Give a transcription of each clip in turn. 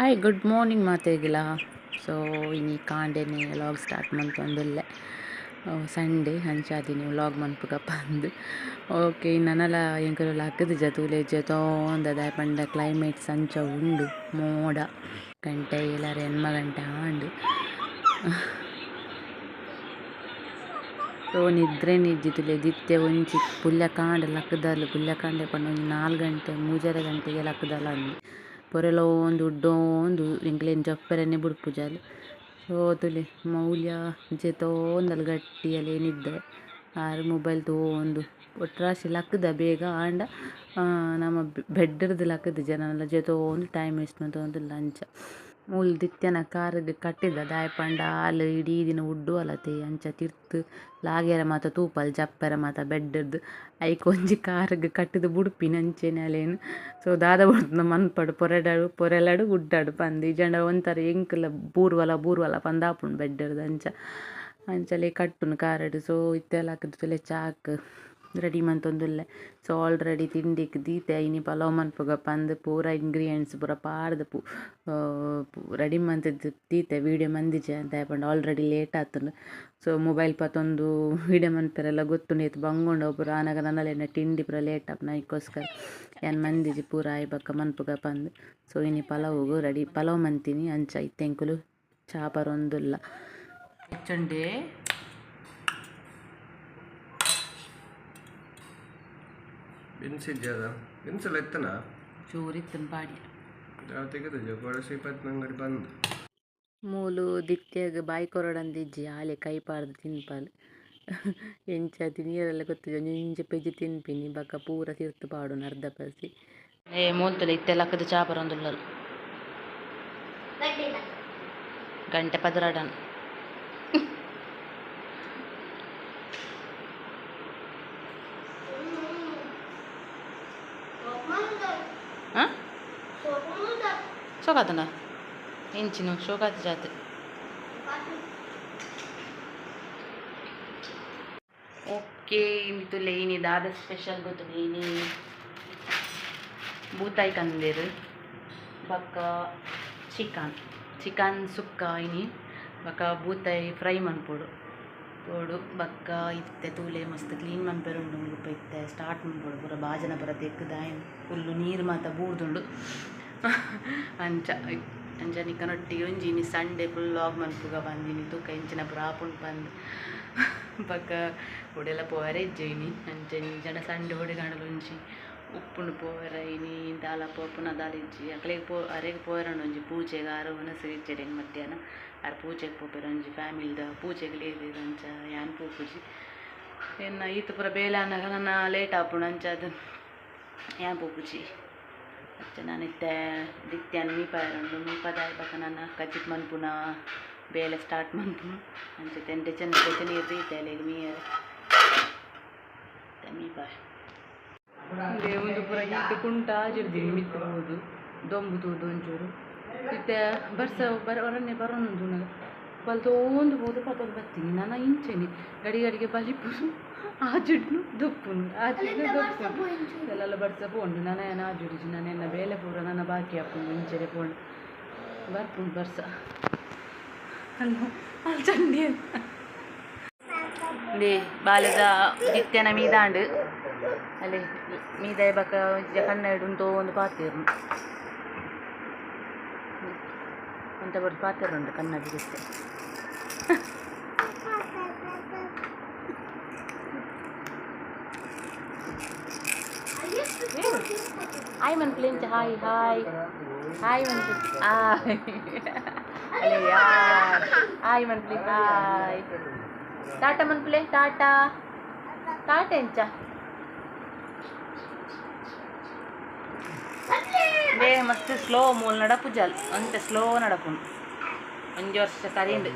Hi good morning ಮಾತೆಗಿಲ. ಸೊ ಇನಿ ಕಾಂಡೆನೆ vlog start ಮಂತೊಂದುಲ್ಲೆ. Sunday ಅಂಚಾದಿನಿ vlog ಮನ್ಪುಗ ಪಂದ್. ಓಕೆ ನನಲ ಎಂಕುಲು ಲಕ್ಕುದಿಜ ತೂಲೆ ಜೆತೊಂದ ದಾಯೆ ಪಂಡ ಕ್ಲೈಮೇಟ್ ಅಂಚ ಉಂಡು ಮೋಡ ಗಂಟೆ 7 8 ಗಂಟೆ ಆಂಡ್. ಸೊ ನಿದ್ರೆ ನಿಜ್ಜಿ ತುಲೆ ದಿತ್ತೆ ಒಂಜಿ ಪುಲ್ಯ ಕಾಂಡೆ ಲಕ್ಕುದಲ್ ಪುಲ್ಯ ಕಾಂಡೆ ಪಂಡ ಒಂಜಿ 4 ಗಂಟೆ 3.5 ಗಂಟೆಗೆ ಲಕ್ಕುದಲ್ ಅಂದ್ ಪೊರೆಲೋಂದು ಉಡ್ಡೋಂದು ಎಂಕ್ಲೆನ್ ಜಪ್ಪೆರೆನೆ ಬುಡ್ಪುಜಲ್. ಸೊ ತುಲೆ ಮೌಲ್ಯ ಜೆತೋಂದಲ್ ಗಟ್ಟಿಯಲೆ ನಿದ್ದೆ ಆರ್ ಮೊಬೈಲ್ ತೂವೊಂದು ಒಟ್ರಾಶಿ ಲಕ್ಕುದ ಬೇಗ ಆಂಡ ನಮ್ಮ ಬೆಡ್ಡ್‌ರ್ದ್ ಲಕ್ಕುದಿಜ ನನಲ ಜೆತೋಂದು ಟೈಮ್ ವೇಸ್ಟ್ ಮಂತೊಂದುಲ್ಲ ಅಂಚ. ಮೂಲು ದಿತ್ಯನ ಕಾರುಗ್ ಕಟ್ಟಿದ ದಾಯೆ ಪಂಡ ಆಲ್ ಇಡೀ ದಿನ ಉಡ್ಡುವಲತೆ ಅಂಚ ತಿರ್ತ್ ಲಾಗ್ಯರ ಮಾತ ತೂಪಲ್ ಜಪ್ಪೆರ ಮಾತ ಬೆಡ್ಡ್‌ರ್ದ್ ಐಕ್ ಒಂಜಿ ಕಾರುಗ್ ಕಟ್ಟಿದ್ ಬುಡ್ಪಿನ ಅಂಚೆನೆ ಅಲೇನ್. ಸೊ ದಾದ ಬುಡ್ದು ಮನ್ಪಡು ಪೊರೆಡಾಡು ಪೊರೆಲಡು ಉಡ್ಡಾಡು ಪಂದ್ ಇಜ್ಜಂಡ ಒಂಥರ ಎಂಕುಲ ಬೂರ್ವಲ ಬೂರ್ವಲ ಪಂದಾಪುಂಡು ಬೆಡ್ಡ್‌ರ್ದ್ ಅಂಚ ಅಂಚಲೆ ಕಟ್ಟುನು ಕಾರಡ್. ಸೊ ಇತ್ತೆ ಲಕ್ಕುದು ತುಲೆ ಚಾಕ್ ರೆಡಿ ಮಂತೊಂದುಲ್ಲೆ. ಸೊ ಆಲ್ರೆಡಿ ತಿಂಡಿಗ್ ದೀತೆ ಇನಿ ಪಲಾವ್ ಮನ್ಪುಗ ಪಂದ್ ಪೂರ ಇಂಗ್ರೀಡಿಯೆಂಟ್ಸ್ ಪೂರ ಪಾಡ್ದ್ ರೆಡಿ ಮಂತುದು ದೀತೆ ವೀಡಿಯೋ ಮಂದಿಜೆ ದಾಯೆ ಪಂಡ ಆಲ್ರೆಡಿ ಲೇಟ್ ಆತುಂಡು. ಸೊ ಮೊಬೈಲ್ ಪತೊಂದು ವೀಡಿಯೋ ಮನ್ಪೆರೆಲ್ಲ ಗೊತ್ತುಂಡು ಏತ್ ಬಂಗುಂಡು ಪೂರ ಆನಗ ನನಲೆನ ತಿಂಡಿ ಪೂರ ಲೇಟ್ ಆಪುನ ಐಕೋಸ್ಕರ ಯಾನ್ ಮಂದಿಜಿ ಪೂರ ಆಯಿ ಬೊಕ್ಕ ಮನ್ಪುಗ ಪಂದ್. ಸೊ ಇನಿ ಪಲಾವುಗು ರೆಡಿ ಪಲಾವ್ ಮಂತಿನಿ ಅಂಚ ಇತ್ತೆ ಎಂಕುಲು ಚಾ ಪರೊಂದುಲ್ಲ. ಚಂಡೆ ಬಿನ್ಸ್ ಇಜ್ಜದ ಬಿನ್ಸೆಲ್ಲ ಇತ್ತನ ಚೂರು ಇತ್ತನ ಪಾಡಿ ಯಾವ ತೆಗೆದು ಕೊಡಸಿ ಅಂಗಡಿ ಬಂದು ಮೂಲು ದಿತ್ಯಗ್ ಬಾಯಿ ಕೊರಡಂದಿಜ್ಜಿ ಆಲೆ ಕೈ ಪಾಡ್ದು ತಿನ್ಪಲ್ ಎಂಚ ತಿನಿಯರೆಲ್ಲ ಗೊತ್ತಿಜ್ಜಿ ಒಂಜಿ ಪೆಜ್ಜಿ ತಿನ್ಪಿನಿ ಬೊಕ್ಕ ಪೂರ ತಿರ್ತು ಪಾಡುನು ಅರ್ಧ ಪಸಿ. ಏ ಮೂಲ್ತುಲೆ ಇತ್ತೆ ಲಕ್ಕದ ಚಾ ಪರೊಂದುಲ್ಲಲ್ ಗಂಟೆ 12. ಶೋಕಾತನ ಇಂಚಿನ ಶೋಕಾತ ಜಾತೆ. ಓಕೆ ತುಲೆ ಇನಿ ದಾದ ಸ್ಪೆಷಲ್ ಗೊತ್ತುಂಡು ಇನಿ ಬೂತಾಯಿ ಕಂದೇರು ಬೊಕ್ಕ ಚಿಕನ್ ಚಿಕನ್ ಸುಕ್ಕ ಇನಿ ಬೊಕ್ಕ ಬೂತಾಯಿ ಫ್ರೈ ಮನ್ಪೊಡು ಪೋಡು ಬೊಕ್ಕ ಇತ್ತೆ ತೂಲೆ ಮಸ್ತ್ ಕ್ಲೀನ್ ಮನ್ಪೆರುಂಡು ಮುಲ್ಪ ಇತ್ತೆ ಸ್ಟಾರ್ಟ್ ಮನ್ಪೊಡು ಪೂರ ಬಾಜನ ಪೂರ ತೆಕ್ಕ್ದಾಯನ್ ಫುಲ್ಲು ನೀರು ಮಾತ ಬೂರ್ದುಂಡು ಅಂಚ ಅಂಚ ನಿಕನೊಟ್ಟಿಗೆ ಒಂಜಿ ಇನಿ ಸಂಡೇ ಫುಲ್ ವ್ಲಾಗ್ ಮನ್ಪುಗ ಬಂದಿನಿ ತೂಕ ಇಂಚಿನ ಪೂರ ಆಪುಂಡು ಪಂದ್ ಬೊಕ್ಕ ಒಡೆಲ ಪೋವೆರೆ ಇಜ್ಜೆ ಇನಿ ಅಂಚ ಜನ ಸಂಡೆ ಹೊಡೆಗಾಂಡಲ ಒಂಜಿ ಉಪ್ಪುಂಡು ಪೋವೆರ ಇನಿ ದಾಲ ಪೋಪುನ ದಾಲ ಇಜ್ಜಿ ಅಕ್ಲೆಗ್ ಪೋ ಅರೆಗ್ ಪೋವೆರಂಡು ಒಂಜಿ ಪೂಜೆಗ್ ಆರು ವನಸ್ ಇಜ್ಜೆರ್ ಇನಿ ಮಧ್ಯಾಹ್ನ ಆರ್ ಪೂಜೆಗ್ ಪೋಪೆರ್ ಒಂಜಿ ಫ್ಯಾಮಿಲಿದ ಪೂಜೆಗ್ ಲೇದೆರ್ ಅಂಚ ಯಾನ್ ಪೋಪುಜಿ ಎನ್ನ ಈತ್ ಪೂರ ಬೇಲೆ ಆನಗ ನನ ಲೇಟ್ ಆಪುಂಡು ಅಂಚಾದ್ ಯಾನ್ ಪೋಪುಜಿ. ಅಂಚ ನಾನ್ ಇತ್ತೆ ದಿತ್ಯಾನ್ ಮೀಪಾಯೆರುಂಡು ಮೀಪದಾಯ ಬೊಕ್ಕ ನನ ಕಜಿಪ್ ಮನ್ಪುನ ಬೇಲೆ ಸ್ಟಾರ್ಟ್ ಮನ್ಪುನು ಅಂಚ ತೆಂಡೆ ಚೆನ್ನ ನೀರು ದೀತೆ ಅಲೆಗ್ ಮೀಯರೆ ಮೀಪಾಯ. ಉಂದು ಪೂರ ಈತ್ ಕುಂಟ ಆಜಿರ್ದಿನಿ ಮಿತ್ತ್ ಪೋದು ದೊಂಬು ತೂದು ಒಂಚೂರು ಇತ್ತೆ ಬರ್ಸ ಬರ ಒರನೆ ಬರೋನುಂಡು ಬಲ್ತೋಂದು ಪೋದು ಪತೊಂದು ಬತ್ತೀನಿ ನನ ಇಂಚೆನೆ ಗಡಿ ಗಡಿಗೆ ಬಲಿಪುನು ಆಜಿಡ್ನು ದೊಪ್ಪುನು ಆಜಿಡ್ನು ದೊಪ್ಪುನು ಎಲ್ಲ ಬರ್ಸ ಪೋಂಡು ನನ ಏನ ಆಜುಡಿಜಿ ನನ ಎನ್ನ ಬೇಲೆ ಪೂರ ನನ್ನ ಬಾಕಿ ಆಪುಂಡು ಇಂಚೆನೆ ಪೋಂಡು ಬರ್ಪುಂಡು ಬರ್ಸ ಅಲ್ಲ ಅಲ್ಲಿ ಚಂಡಿ ಲೇ ಬಾಲೆದ ದಿತ್ಯನ ಮೀದಾಂಡು ಅಲ್ಲಿ ಮೀದಾಯ ಬೊಕ್ಕ ಕನ್ನಡ ಉಂಟು ಒಂದು ಪಾತೆರ್ನು ಅಂತ ಬರ್ ಪಾತೆರುಂಡು ಕನ್ನಡ ದಿತ್ತೆ. ಹಾಯ್ ಮನ್ಪುಲೆ ಹಾಯ್ ಹಾಯ್ ಹಾಯ್ ಮನ್ಪುಲೆ ಹಾಯ್ ಅಲ್ಲೇ ಹಾಯ್ ಮನ್ಪುಲೆ ಹಾಯ್ ಟಾಟಾ ಮನ್ಪುಲೆ ಟಾಟಾ ಟಾಟಾ ಎಂಚ ಬೇ ಮಸ್ತ್ ಸ್ಲೋ ಮೂಲ ನಡಪುಜಲ್ ಅಂತೆ ಸ್ಲೋ ನಡಪುಂಡು ಒಂಜಿ ವರ್ಷ ಕರಿಂಡು.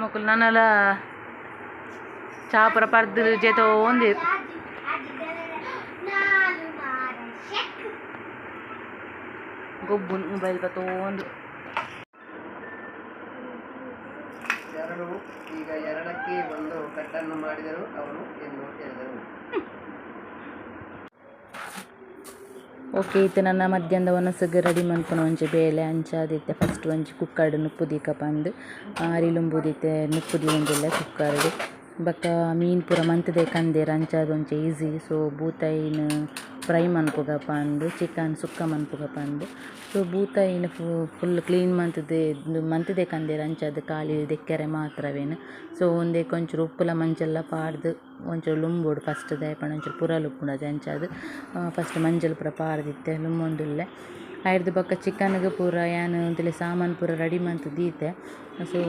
ಮೊಕುಲು ನನಲ ಚಾಪುರ ಪರ್ದು ಜೆತೋಂದು ಗೊಬ್ಬುನು ಮೊಬೈಲ್ ಪತೋಂದು. ಅರಳು ಈಗ ಎರಡಕ್ಕೆ ಒಂದು ಕಟ್ಟನ್ನು ಮಾಡಿದರು ಅವನು ಎಂದು ಹೇಳಿದರು. ಓಕೆ, ಇತ್ತೆ ನನ್ನ ಮಧ್ಯಾಹ್ನದ ಒನಸ್ಗ್ ರೆಡಿ ಮನ್ಪುನ ಒಂಜಿ ಬೇಲೆ ಅಂಚಾದಿತ್ತೆ. ಫಸ್ಟ್ ಒಂಜಿ ಕುಕ್ಕರ್ಡ್ ನುಪ್ಪು ದೀಕ ಪಂದ್ ಅರಿಲುಂಬುದಿತ್ತೆ ನುಪ್ಪು ದೀವೊಂದುಲ್ಲೆ ಕುಕ್ಕರ್ಡ್. ಬೊಕ್ಕ ಮೀನ್ ಪೂರ ಮಂತುದೆ ಕಂದೆರ್ ಅಂಚಾದ್ ಒಂಜಿ ಈಸಿ. ಸೊ ಬೂತಾಯಿನ್ ಫ್ರೈ ಮನ್ಪುಗ ಪಂದ್, ಚಿಕನ್ ಸುಕ್ಕ ಮನ್ಪುಗ ಪಂದ್. ಸೊ ಬೂತಾಯಿನ್ ಫುಲ್ ಕ್ಲೀನ್ ಮಂತುದು ಮಂತುದೆ ಕಂದೆರ್ ಅಂಚಾದ್ ಖಾಲಿ ದೆಕ್ಕೆರೆ ಮಾತ್ರ ಅವೇನ್. ಸೊ ಉಂದೆಕ್ ಒಂಚೂರು ಉಪ್ಪುಲ ಮಂಜಲ್ಲ ಪಾಡ್ದ್ ಒಂಚೂರು ಲುಂಬೊಡು ಫಸ್ಟ್ ದಾಯೆ ಪಂಡ ಒಂಚೂರು ಪುರಲ್ ಉಪ್ಪುಂಡು ಅಂಚಾದ್ ಫಸ್ಟ್ ಮಂಜಲ್ ಪೂರ ಪಾಡ್ದಿತ್ತೆ ಲುಂಬೊಂದುಲ್ಲೆ. ಐರ್ದ್ ಬೊಕ್ಕ ಚಿಕನ್ಗ್ ಪೂರ ಯಾನ್ ಉಂತುಲೆ ಸಾಮಾನ್ ಪೂರ ರೆಡಿ ಮಂತ್ ದೀತೆ. ಸೊ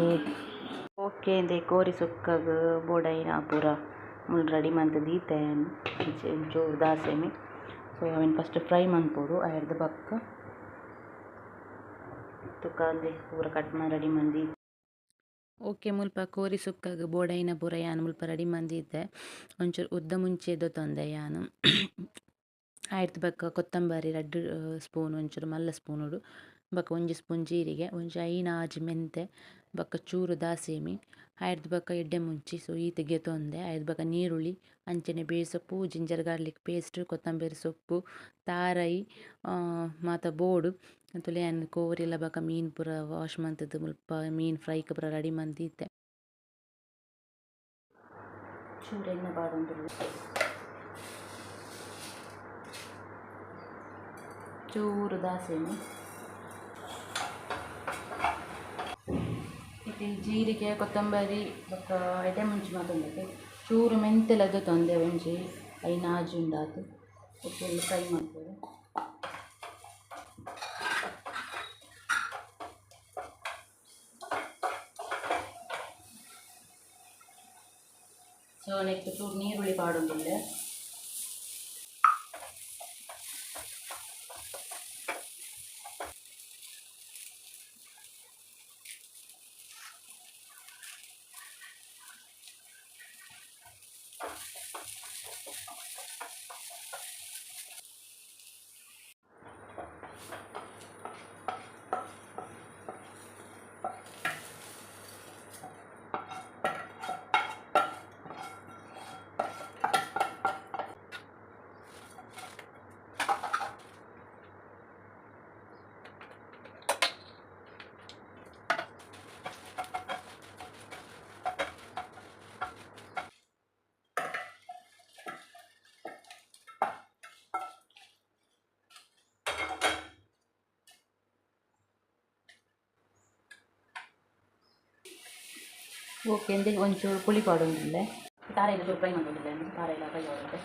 ಓಕೆ, ಇಂದೆ ಕೋರಿ ಸುಕ್ಕಗ್ ಬೋಡಾಯಿನ ಪೂರ ಮುಲ್ ರೆಡಿ ಮಂತ್ ದೀತೆ ಯಾನ್ ಒಂಚೂರು ದಾಸೆಮಿ. ಸೊ ಅವೆನ್ ಫಸ್ಟ್ ಫ್ರೈ ಮನ್ಪೊಡು ಐರ್ದ್ ಬೊಕ್ಕ ತುಕ ಉಂದೆ ಪೂರ ಕಟ್ ಮಾ ರೆಡಿ ಮಂತ್ ದೀತೆ. ಓಕೆ, ಮುಲ್ಪ ಕೋರಿ ಸುಕ್ಕಗ್ ಬೋಡಾಯಿನ ಪೂರ ಯಾನ್ ಮುಲ್ಪ ರೆಡಿ ಮಂದಿತ್ತೆ. ಒಂಚೂರು ಉದ್ದ ಮುಂಚೆ ದೆತೊಂದೆ ಯಾನ್. ಐರ್ದ್ ಬೊಕ್ಕ ಕೊತ್ತಂಬರಿ 2 ಸ್ಪೂನ್ ಒಂಚೂರು ಮಲ್ಲ ಸ್ಪೂನುಡು, ಬೊಕ್ಕ ಒಂಜಿ ಸ್ಪೂನ್ ಜೀರಿಗೆ, ಒಂಜಿ 5 6 ಮೆಂತೆ, ಬೊಕ್ಕ ಚೂರು ದಾಸೆಮಿ, ಐರ್ದ್ ಬೊಕ್ಕ ಎಡ್ಡೆ ಮುಂಚಿ. ಸೊ ಈತ್ ಗೆತೊಂದೆ. ಐರ್ದ್ ಬೊಕ್ಕ ನೀರುಳ್ಳಿ, ಅಂಚನೆ ಬೇಸೊಪ್ಪು, ಜಿಂಜರ್ ಗಾರ್ಲಿಕ್ ಪೇಸ್ಟ್, ಕೊತ್ತಂಬರಿ ಸೊಪ್ಪು, ತಾರೈ ಮಾತ ಬೋಡು. ತುಲೆ ಯಾನ್ ಕೋರಿಲ ಬೊಕ್ಕ ಮೀನ್ ಪೂರ ವಾಶ್ ಮಂತುದು ಮುಲ್ಪ ಮೀನ್ ಫ್ರೈ ಪೂರ ರೆಡಿ ಮಂದಿತ್ತೆ. ಚೂರು ಎಣ್ಣೆ ಪಾಡೊಂದುಲ್ಲೆ. ಚೂರು ದಾಸೆಮಿ, ಇತ್ತೆ ಜೀರಿಗೆ, ಕೊತ್ತಂಬರಿ ಬೊಕ್ಕ ಎಡ್ಡೆ ಮುಂಚಿ ಮಾತ ಉಂಡತೆ. ಚೂರು ಮೆಂತೆಲ ದೆತೊಂದೆ ಒಂಜಿ 5 6 ಉಂಡಾತು. Okay, fry ಮನ್ಪೊಡು. ಸೊ ನೆಕ್ಕ್ ಚೂರು ನೀರುಳ್ಳಿ ಪಾಡೊಂದುಲ್ಲೆ. ಓಕೆ, ಇಂದೆಗ್ ಒಂಚೂರು ಪುಳಿ ಪಾಡೊಂದುಲ್ಲೆ. ತಾರಾಯಿದ ಚೂರು ಫ್ರೈ ಮಂತೊಂದುಲ್ಲೆ, ತಾರಾಯಿಲ ಫ್ರೈ ಆವೊಂದುಲ್ಲೆ.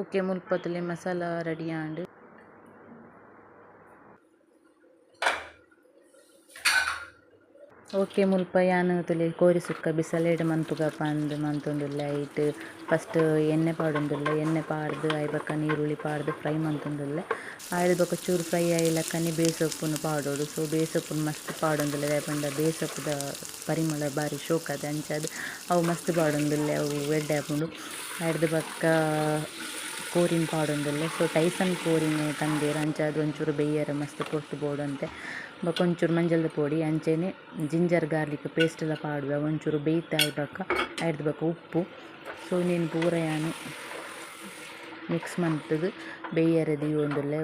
ಓಕೆ, ಮುಲ್ಪ ತೂಲೆ ಮಸಾಲ ರೆಡಿ ಆಂಡ್. ಓಕೆ, ಮುಲ್ಪ ಯಾನ್ ತೂಲೆ ಕೋರಿ ಸುಕ್ಕ ಬಿಸಲೆಡ್ ಮನ್ಪುಗ ಪಂದ್ ಮಂತೊಂದುಲ್ಲೆ. ಐಟ್ ಫಸ್ಟ್ ಎಣ್ಣೆ ಪಾಡೊಂದುಲ್ಲೆ. ಎಣ್ಣೆ ಪಾಡ್ದ್ ಐತ ಬೊಕ್ಕ ನೀರುಳ್ಳಿ ಪಾಡ್ದ್ ಫ್ರೈ ಮಂತೊಂದುಲ್ಲೆ. ಐರ್ದ್ ಬೊಕ್ಕ ಚೂರು ಫ್ರೈ ಆಯಿಲಕ್ಕನೆ ಬೇಸೊಪ್ಪುನು ಪಾಡೊಡು. ಸೊ ಬೇಸೊಪ್ಪುನು ಮಸ್ತ್ ಪಾಡೊಂದುಲ್ಲೆ ದಾಯೆ ಪಂಡ ಬೇಸೊಪ್ಪುದ ಪರಿಮಳ ಬಾರಿ ಶೋಕಾದ್ ಅಂಚಾದ್ ಅವು ಮಸ್ತ್ ಪಾಡೊಂದುಲ್ಲೆ, ಅವು ಎಡ್ಡೆ ಆಪುಂಡು. ಐರ್ದ್ ಬೊಕ್ಕ ಕೋರಿನ್ ಪಾಡೊಂದುಲ್ಲೆ. ಸೊ ಟೈಸನ್ ಕೋರಿನ್ ಕಂದೆರ್ ಅಂಚಾದ್ ಒಂಚೂರು ಬೇಯರೆ ಮಸ್ತ್ ಪೊರ್ತು ಬೋಡಂತೆ. ಬೊಕ್ಕ ಒಂಚೂರು ಮಂಜಲ್ದ ಪೊಡಿ ಅಂಚನೆ ಜಿಂಜರ್ ಗಾರ್ಲಿಕ್ ಪೇಸ್ಟ್ ಲ ಪಾಡುವೆ. ಒಂಚೂರು ಬೇಯ್ತ್ ಬೊಕ್ಕ ಐರ್ದ್ ಬೊಕ್ಕ ಉಪ್ಪು. ಸೊ ಉಂದೆನ್ ಪೂರ ಯಾನ್ ಮಿಕ್ಸ್ ಮಂತುದು ಬೇಯರೆ ದೀವೊಂದುಲ್ಲೆ.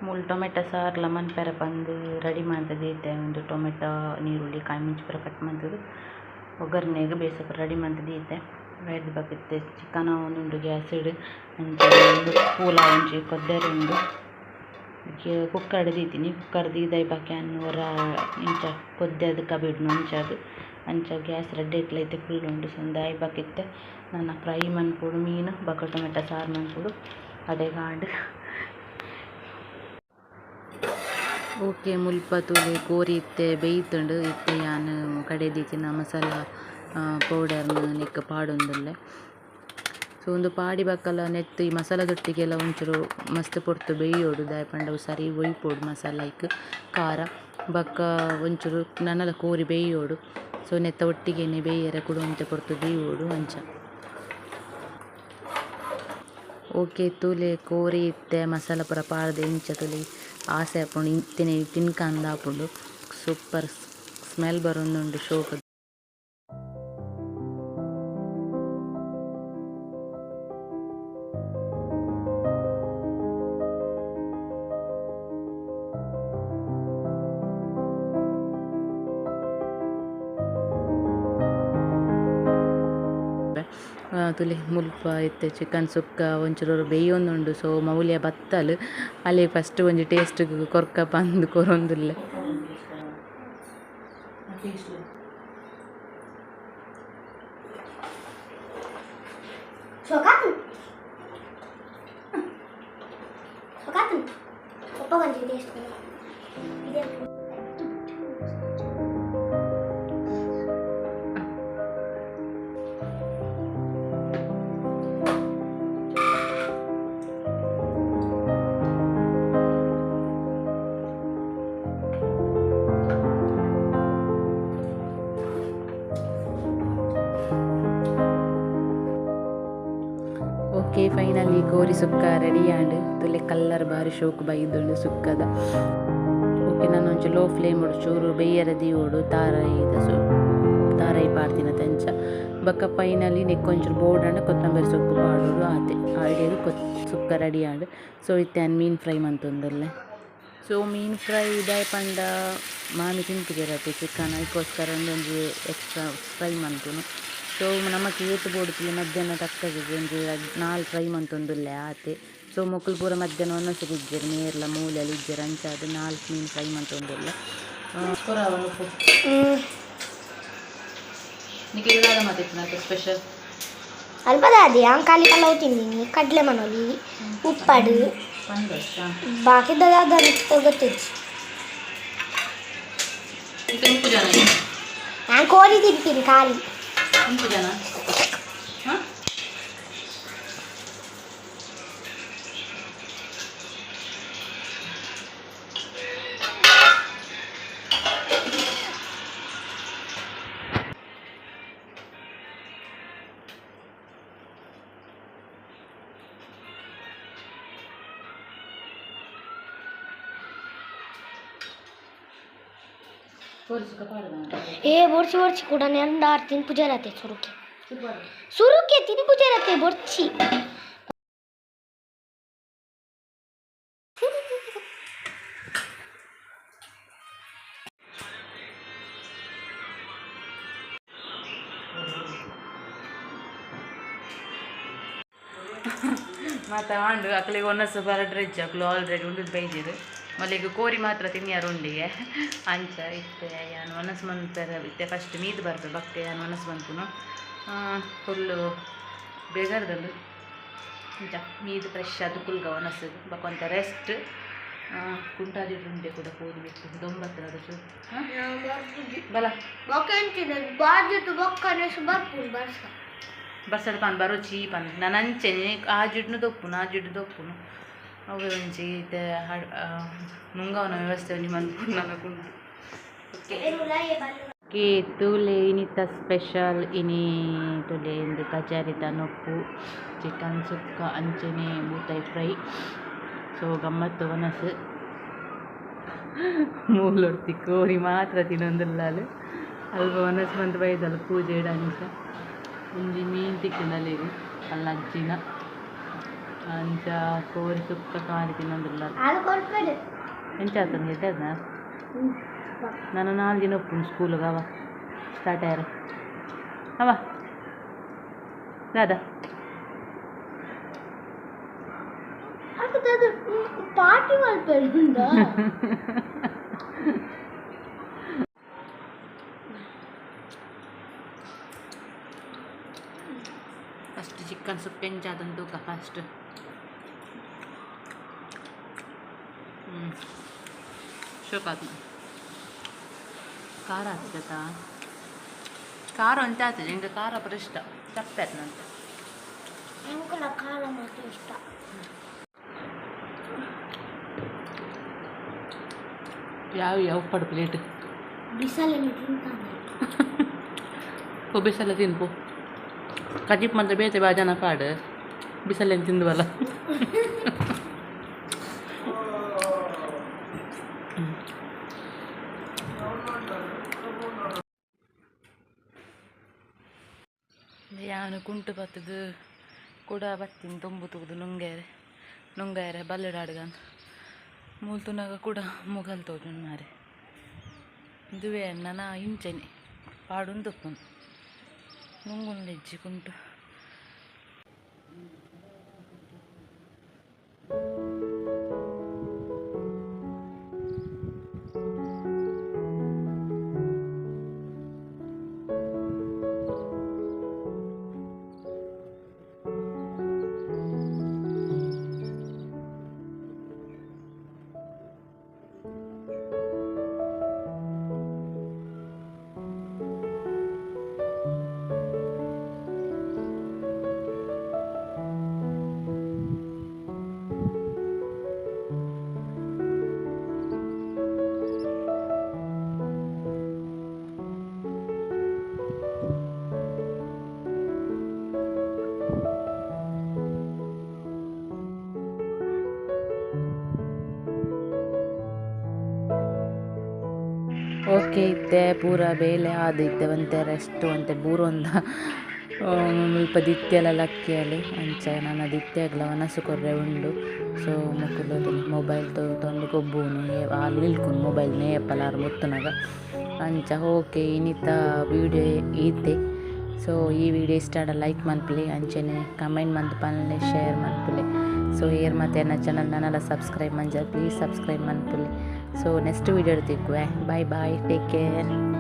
ಮೂಲು ಟೊಮೆಟೊ ಸಾರ್ಲ ಮನ್ಪೆರೆ ಪಂದ್ ರೆಡಿ ಮಂತುದು ದೀತೆ. ಉಂದು ಟೊಮೆಟೊ, ನೀರುಳ್ಳಿ, ಕಾಯಿ ಮುಂಚಿ ಪೂರ ಕಟ್ ಮಂತುದು ಒಗ್ಗರಣೆಗ್ ಬೇಸ ಪೂರ ರೆಡಿ ಮಂತುದು ದೀತೆ. ಐರ್ದ್ ಬೊಕ್ಕ ಇತ್ತೆ ಚಿಕನ್ ಆವೊಂದುಂಡು ಗ್ಯಾಸ್ ಡ್. ಅಂಚನೆ ನುಪ್ಪುಲ ಒಂಜಿ ಕೊದ್ದೆರೆ ಉಂಡು. ಕುಕ್ಕರ್ಡ್ ದೀತಿನಿ. ಕುಕ್ಕರ್ ದೀದ್ ಬೊಕ್ಕ ಯಾನ್ ಒರ ಇಂಚ ಕೊದ್ದೆದ್ ಕಬಿಡ್ನು ಅಂಚಾದ್ ಅಂಚ ಗ್ಯಾಸ್ ರಡ್ಡ್ ಇತ್ತ್ಲ ಇತ್ತೆ ಫುಲ್ ಉಂಡು. ಸೊ ಉಂದು ಆಯಿ ಬೊಕ್ಕ ಇತ್ತೆ ನನ ಫ್ರೈ ಮನ್ಪೊಡು ಮೀನು ಬೊಕ್ಕ ಟೊಮೆಟೊ ಸಾರು ಮನ್ಪೊಡು ಅಡೆಗಾಂಡ್. ಓಕೆ ಮುಲ್ಪ ತೂಲೆ ಕೋರಿ ಇತ್ತೆ ಬೇಯ್ತುಂಡು ಇತ್ತೆ ಯಾನ್ ಕಡೆ ದೀತಿನ ಮಸಾಲ ಪೌಡರ್ನ ನೆಕ್ ಪಾಡೊಂದುಲ್ಲೆ. ಸೊ ಉಂದು ಪಾಡಿ ಬಕ್ಕಲ ನೆತ್ತು ಈ ಮಸಾಲ ದೊಟ್ಟಿಗೆಲ್ಲ ಒಂಚೂರು ಮಸ್ತ್ ಪೊರ್ತು ಬೇಯೋಡು ದಾಯೆ ಪಂಡ ಅವು ಸರಿ ಒಯ್ಪೊಡು ಮಸಾಲ ಐಕ್ ಖಾರ ಬೊಕ್ಕ ಒಂಚೂರು ನನಲ ಕೋರಿ ಬೇಯೋಡು. ಸೊ ನೆತ್ತ ಒಟ್ಟಿಗೆನೆ ಬೇಯರೆ ಕುಡ ಒಂತೆ ಪೊರ್ತು ದೀವೊಡು ಅಂಚ. ಓಕೆ ತೂಲೆ ಕೋರಿ ಇತ್ತೆ ಮಸಾಲ ಪೂರ ಪಾಡ್ದ್ ಇಂಚ ತೂಲೆ ಆಸೆ ಆಪುಂಡು ಇತ್ತಿನ ತಿನ್ಕಂದ್ ಆಪುಂಡು ಸೂಪರ್ ಸ್ಮೆಲ್ ಬರೊಂದುಂಡು ಶೋಕು. ತುಲೆ ಮುಲ್ಪ ಇತ್ತೆ ಚಿಕನ್ ಸುಕ್ಕ ಒಂಚೂರು ಬೇಯೊಂದುಂಡು. ಸೊ ಮೌಲ್ಯ ಬತ್ತಲ್ ಅಲ್ಲಿ ಫಸ್ಟ್ ಒಂಜಿ ಟೇಸ್ಟ್ ಕೊರ್ಕ ಪಂದ್ ಕೊರೊಂದುಲ್ಲೆ. ಓಕೆ ಫೈನಲಿ ಕೋರಿ ಸುಕ್ಕ ರೆಡಿ ಆಂಡ್ ತುಲೆ ಕಲ್ಲರ್ ಬಾರಿ ಶೋಕು ಬೈದುಂಡು ಸುಕ್ಕದ. ಓಕೆ ನಾನು ಒಂಚೂರು ಲೋ ಫ್ಲೇಮ್ ಚೂರು ಬೇಯರ ದೀವೊಡು ತಾರಾಯಿದ ತಾರಾಯಿ ಪಾಡ್ದಿನ ತಂಚ. ಬೊಕ್ಕ ಫೈನಲಿ ನೆಕ್ಕೊಂಚೂರು ಬೋಡಂಡ ಕೊತ್ತಂಬರಿ ಸೊಪ್ಪು ಪಾಡೋಡು ಆತೆ ಆಲ್ರೆಡಿ ಸುಕ್ಕ ರೆಡಿ ಆಂಡ್. ಸೊ ಇತ್ತೆ ಯಾನ್ ಮೀನ್ ಫ್ರೈ ಮಂತೊಂದುಲ್ಲೆ. ಸೊ ಮೀನ್ ಫ್ರೈ ದಾಯೆ ಪಂಡ ಮಾಮಿ ತಿನ್ಪುಜೆರತೆ ಚಿಕನ್ ಐಕೋಸ್ಕರ ಒಂದೊಂಜಿ ಎಕ್ಸ್ಟ್ರಾ ಫ್ರೈ ಮನ್ಪುನು. ಸೊ ನಮಕ್ ಏತ್ ಬೋಡುತ್ತಿಲ್ಲ ಮಧ್ಯಾಹ್ನ ತಕ್ಕಗೆ ಒಂಜಿ 4 ಫ್ರೈ ಮಂತೊಂದುಲ್ಲೆ ಆತೆ. ಸೊ ಮೊಕುಲು ಪೂರ ಮಧ್ಯಾಹ್ನ ಒನಸುಗು ಇಜ್ಜೆರ್ ಮೇರ್ಲ ಮೂಲೆಲ ಇಜ್ಜೆರ್ ಅಂಚಾದ್ 4 ಮೀನ್ ಫ್ರೈ ಮಂತೊಂದುಲ್ಲೆ. ಸ್ಪೆಷಲ್ ಅಲ್ಪದಾದಿ ಅಂಕಾಲಿ ಪಲಾವ್ ತಿಂದಿನಿ, ಕಡಲೆ ಮನೋಲಿ, ಉಪ್ಪಡು, ಬಾಕಿದ ಗೊತ್ತಿಜ್ಜಿ. ನಾನು ಕೋರಿ ತಿಂತೀನಿ ಖಾಲಿ. ಜನ ಏ ಬೊರ್ಚಿ ಬೊರ್ಚಿ ಕೂಡ ನೆಂದಾರ್ ತಿನ್ಪುಜರತೆ ಸುರುಕೆ ಸುರುಕೆ ತಿನ್ಪುಜರತೆ ಬೊರ್ಚಿ. ಮಾತ ಆಂಡು ಅಕ್ಲಿಗೆ ಒನ್ನಸು ಬರಡ್ರೆಜ್ಜ ಅಕ್ಲು ಆಲ್ರೆಡಿ ಉಂಡು ಬೈದಿರು. ಮಲ್ಲಿಗೆ ಕೋರಿ ಮಾತ್ರ ತಿನ್ಯಾರು ಉಂಡಿಗೆ ಅಂಚ ಇತ್ತೆ ಯಾನ್ ಒನಸ್ ಮನ್ಪೆರೆ ಇತ್ತೆ ಫಸ್ಟ್ ಮೀದು ಬರ್ಪೆ ಬಕ್ಕೆ ಯಾನ್ ಒನಸ್ ಮನ್ಪುನು ಫುಲ್ಲು ಬೇಜಾರ್ದಂಡು ಅಂಚ ಮೀದು ಫ್ರೆಶ್ ಅದು ಕುಲ್ಗ ಒನಸ್ ಬಕ್ಕೊಂತ ರೆಸ್ಟ್ ಕುಂಟಾದಿಟ್ಟು ಉಂಡೆ ಕೂಡ ಪೋದು ಮಿತ್ತು ದೊಂಬತ್ತರ ಬಲ ಬರ್ಸದ ಪನ್ ಬರೋ ಚೀ ಪನ್ ನಾನು ಅಂಚೆನೆ ಆ ಜಿಡ್ನು ದೊಪ್ಪುನು ಆ ಜಿಡ್ಡು ದೊಪ್ಪುನು ಅವೆ ಒಂಜಿ ಇತ್ತೆ ನುಂಗವನ ವ್ಯವಸ್ಥೆ ಒಂಜಿ ಮನ್ಪುನು ನನಗುಂಡು. ಓಕೆ ತೂಲೆ ಇನಿತ ಸ್ಪೆಷಲ್ ಇನಿ ತೂಲೆ ಇಂದು ಕಚಾರಿತ ನೊಪ್ಪು ಚಿಕನ್ ಸುಕ್ಕ ಅಂಚೆನೆ ಬೂತಾಯಿ ಫ್ರೈ. ಸೊ ಗಮ್ಮತ್ತು ಒನಸು ಮೂಲೊರ್ತಿ ಕೋರಿ ಮಾತ್ರ ತಿನ್ನೊಂದುಲ್ಲಾಲು ಅಲ್ಪ ಒನಸು ಮಂತ್ ಬೈದಲ್ಲ ಪೂಜೆ ಅಂಚ ಒಂಜಿ ಮೀನು ತಿಕ್ಕುಂಡಲೇರಿ ಅಲ್ಲ ಅಜ್ಜಿನ ಅಂಚ ಕೋರಿ ಸುಕ್ಕ ಖಾಲಿ ತಿನ್ನೊಂದುಲ್ಲ. ಎಂಚ ಆತಂದು ಎಡ್ಡದ ನಾನು 4 ದಿನ ಒಪ್ಪುನು ಸ್ಕೂಲ್ಗೆ ಅವ ಸ್ಟಾರ್ಟ್ ಆಯ್ರ ಅವ ದಾದಾ ಪಾರ್ಟಿ ಮಲ್ಪೆಡುಂಡ. ಫಸ್ಟ್ ಚಿಕನ್ ಸುಕ್ಕ ಎಂಚಾತಂದು ತೂಕ ಫಸ್ಟ್. ಶೋಕಾತ್ಮ ಖಾರ ಆಗ್ತದಾ ಖಾರ ಅಂತ ಆಗ್ತದೆ ಎಂಗೆ ಖಾರ ಪೂರ ಇಷ್ಟ ಚಪ್ಪೆ ಆಯ್ತು. ಎಂಕುಲ ಖಾರ ಮಾತ್ರ ಇಷ್ಟ. ಯಾವ ಯಾವ ಪಡು ಪ್ಲೇಟ್ ಬಿಸಲನ್ನು ತಿಂತಾನೆ. ಬಿಸಲ ತಿನ್ಪು ಕಜಿಪ್ ಮಂತ ಬೇತೆ ಬಾ ಜನ ಪಾಡು ಬಿಸಲೇನು ತಿಂದುವಲ್ಲ. ಯಾನು ಕುಂಟು ಬತ್ತದು ಕೂಡ ಬತ್ತಿನ ತುಂಬು ತೂದು ನುಂಗೇರೆ ನುಂಗಾಯರೆ ಬಲ್ಲಡಾಡ್ಗನ್ ಮೂಲ್ತುನಾಗ ಕೂಡ ಮುಗಲ್ ತೋಜುಂಡು ಮಾರೆ ಇದುವೇ ನನ್ನ ಇಂಚನೆ ಪಾಡುಂದು ತುಪ್ಪುನು ನುಂಗುಂಡು ಕುಂಟು. ಓಕೆ ಇತ್ತೆ ಪೂರ ಬೇಲೆ ಆದಿತ್ತೆ ಒಂತೆ ರೆಸ್ಟ್ ಒಂತೆ ಬೂರೊಂದ ಮುಲ್ಪ ದಿತ್ತೆಲ ಲಕ್ಕಿಯಲು ಅಂಚ ನನ ದಿತ್ತೆಗ್ಲ ವನಸು ಕೊರ್ರೆ ಉಂಡು. ಸೊ ಮೊಕುಲು ಮೊಬೈಲ್ ತೊಂದು ಗೊಬ್ಬುನು ಆಲ್ ನಿಲ್ಕುನು ಮೊಬೈಲ್ ನೇಪಲಾರ್ ಮುತ್ತುನಗ ಅಂಚ. ಓಕೆ ಇನಿತ ವೀಡಿಯೋ ಈತೆ. ಸೊ ಈ ವಿಡಿಯೋ ಇಷ್ಟ ಆಂಡ ಲೈಕ್ ಮನ್ಪುಲೆ ಅಂಚನೆ ಕಮೆಂಟ್ ಮಂತ್ ಪನ್ಲೆ ಶೇರ್ ಮನ್ಪುಲೆ. ಸೊ ಏರ್ ಮತ್ತೆ ಎನ್ನ ಚಾನಲ್ ನನಲ ಸಬ್ಸ್ಕ್ರೈಬ್ ಮಂಜ ಪ್ಲೀಸ್ ಸಬ್ಸ್ಕ್ರೈಬ್ ಮನ್ಪುಲೆ. ಸೊ ನೆಕ್ಸ್ಟ್ ವೀಡಿಯೋ ತಿಕ್ಕುವೆ. Bye bye, take care.